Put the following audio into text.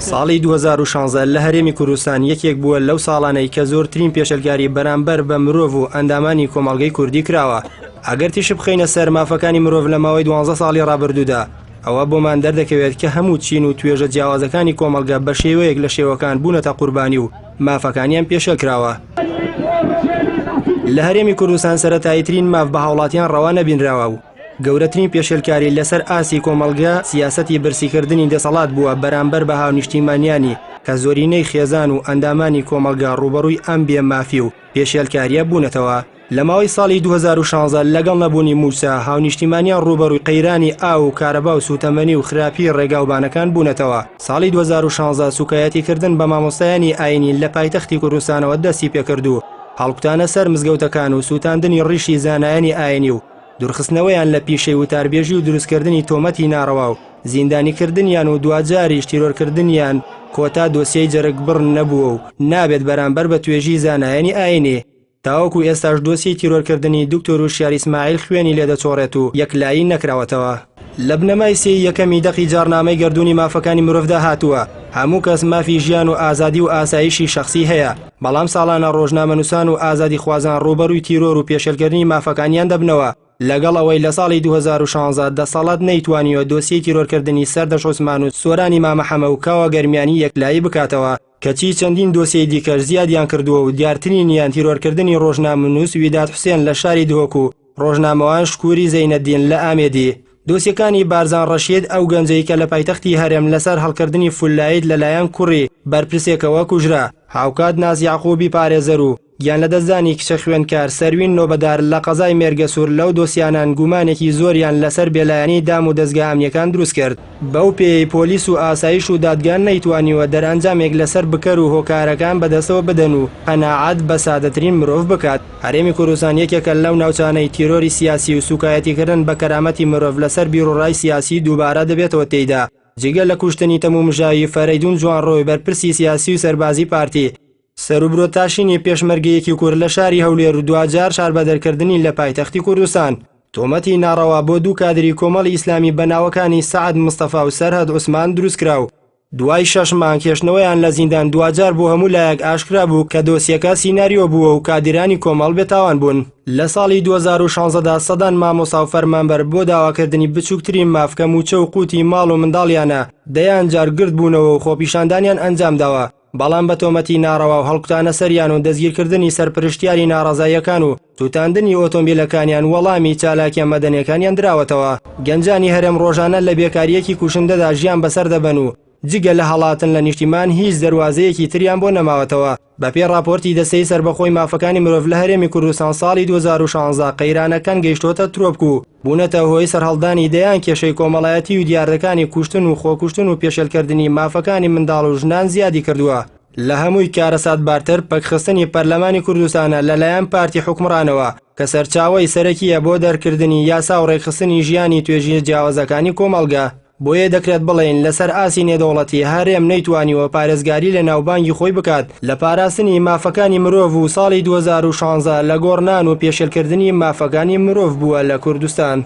ساڵی 2016 لە هەرێمی کوردستان یەکێک بووە لەو ساڵانەی کە زۆرترین پێشێلکاری بەرامبەر بە مرۆڤ و ئەندامانی کۆمەڵگەی کوردی کراوە. ئەگەر تیشک بخەینە سەر مافەکانی مرۆڤ لە ماوەی دوانزە ساڵی ڕابردوودا، ئەوە بۆمان دەردەکەوێت کە هەموو چین و توێژە جیاوازەکانی کۆمەڵگە بە شێوەیەک لە شێوەکان بوونەتە قوربانی و مافەکانیان پێشێل کراوە. لە هەرێمی کوردستان سەرەتاییترین ماف بە هاوڵاتیان ڕەوا نەبینراوە و گەورەترین پێشێلکاری لەسەر ئاستی کۆمەڵگە سیاسەتی برسیکردنی دەسەڵات بووە بەرامبەر بە هاونیشتیمانیانی کە زۆرینەی خێزان و ئەندامانی کۆمەڵگە ڕووبەڕووی ئەم بێ مافی و پێشێلکارییە بوونەتەوە. لە ماوەی ساڵی 2016 لەگەڵ نەبوونی مووچە، هاونیشتیمانیان ڕووبەڕووی قەیرانی ئاو و کارەبا و سووتەمەنی و خراپی ڕێگاوبانەکان بوونەتەوە. ساڵی 2016 سووکایەتیکردن بە مامۆستایانی ئایینی لە پایتەختی کوردستانەوە دەستی پێکرد و هەڵکوتانە سەر مزگەوتەکان و سووتاندنی ڕیشی زانایانی ئایینی و دوورخستنەوەیان لە پیشەی وتاربێژی و دروستکردنی تۆمەتی ناڕەوا و زیندانیکردنیان و دواجاریش تیرۆرکردنیان کۆتا دۆسیەی جەرگبڕ نەبووە و نابێت بەرامبەر بە توێژی زانایانی ئایینی. تاوەکو ئێستاش دۆسیەی تیرۆرکردنی دکتۆر وشیار ئیسماعیل خوێنی لێدەچۆڕێت و یەکلایی نەکراوەتەوە. لە بنەمای سێی یەکەمی دەقی جاڕنامەی گەردوونی مافەکانی مرۆڤدا هاتووە، هەموو کەس مافی ژیان و ئازادی و ئاسایشی شەخسی هەیە، بەڵام ساڵانە ڕۆژنامەنووسان و ئازادیخوازان ڕووبەرووی تیرۆر و پێشێلکردنی مافەکانیان دەبنەوە، لەگەڵ ئەوەی لە ساڵی 2016 دەسەڵات نەیتوانیوە دۆسیەی تیرۆرکردنی سەردەشت عوسمان و سۆرانی مامە حەمە و کاوە گەرمیانی یەکلایی بکاتەوە، کەچی چەندین دۆسیەی دیکەش زیادیان کردووە و دیارترینیان تیرۆرکردنی ڕۆژنامەنووس ویداد حوسێن لە شاری دهۆک و ڕۆژنامەوان شکوری زەینەدین لە ئامێدی. دۆسیەکانی بارزان ڕەشید ئەو گەنجەی کە لە پایتەختی هەرێم لەسەر هەڵکردنی فوللایت لەلایەن کوڕی بەرپرسێکەوە کوژرا، هاوکات ناز یەعقوبی پارێزەر و گیانلەدەستدانی کچە خوێندکار سەروین نۆبەدار لە قەزای مێرگەسوور لەو دۆسیانەن گومانێکی زۆریان لەسەر بێلایەنی دام و دەزگا ئەمنییەکان دروستکرد، بەو پێیەی پۆلیس و ئاسایش و دادگا نەیتوانیوە دەرئەنجامێک لەسەر بکەر و هۆکارەکان بەدەستەوە بدەن و قەناعەت بە سادەترین مرۆڤ بکات. هەرێمی کوردستان یەکێکە لەو ناوچانەی تیرۆری سیاسی و سوکایەتیکردن بە کەرامەتی مرۆڤ لەسەر بیروڕای سیاسی دووبارە دەبێتەوە تێیدا، جگە لە کوشتنی تەمومژاوی فەرەیدون جوانڕۆی بەرپرسی سیاسی و سەربازی پارتی، سەروبرۆتاشینی پێشمەرگەیەکی کورد لە شاری هەولێر و دواجار شاربەدەرکردنی لە پایتەختی کوردستان. تۆمەتی ناڕەوا بۆ دوو کادری کۆمەڵی ئیسلامی بە ناوەکانی سەعد مستەفا و سەرهەد عوسمان دروستکرا و دوای شەش مانگ هێشتنەوەیان لە زیندان دواجار بۆ هەموو لایەک ئاشکرا بوو کە دۆسیەکە سیناریۆ بووە و کادیرانی کۆمەڵ بێتاوان بوون. لە ساڵی 2016 دا سەدان مامۆستا و فەرمانبەر بۆ داواکردنی بچووکترین ماف کە مووچە و قوتی ماڵ و منداڵیانە دەیان جار گردبوونەوە و خۆپیشاندانیان ئەنجامداوە، بەڵام بە تۆمەتی ناڕەوا و هەڵکوتانە سەریان و دەستگیرکردنی سەرپرشتیاری ناڕەزاییەکان و سووتاندنی ئۆتۆمبیلەکانیان وەڵامی چالاکیە مەدەنیەکانیان دراوەتەوە. گەنجانی هەرێم ڕۆژانە لە بێکارییەکی کوشندەدا ژیان بەسەر دەبەن و جگە لە هەڵاتن لە نیشتیمان هیچ دەروازەیەکی تریان بۆ نەماوەتەوە. بەپێی ڕاپۆرتی دەستەی سەربەخۆی مافەکانی مرۆڤ لە هەرێمی کوردستان ساڵی 2016 قەیرانەکان گەیشتۆتە ترۆپک و بوونەتە هۆی سەرهەڵدانی دەیان کێشەی کۆمەڵایەتی و دیاردەکانی کوشتن و خۆکوشتن و پێشێلکردنی مافەکانی منداڵ و ژنان زیادی کردووە. لە هەمووی کارەساتبارتر پەکخستنی پەرلەمانی کوردستانە لەلایەن پارتی حوکمڕانەوە کە سەرچاوەی سەرەکییە بۆ دەرکردنی یاسا و ڕێکخستنی ژیانی توێژە جیاوازەکانی کۆمەڵگە. بۆیە دەکرێت بڵێین لەسەر ئاستی نێودەوڵەتی هەرێم نەیتوانیوە پارێزگاری لە ناوبانگی خۆی بکات لە پاراستنی مافەکانی مرۆڤ و ساڵی 2016 لە گۆڕنان و پێشێلکردنی مافەکانی مرۆڤ بووە لە کوردستان.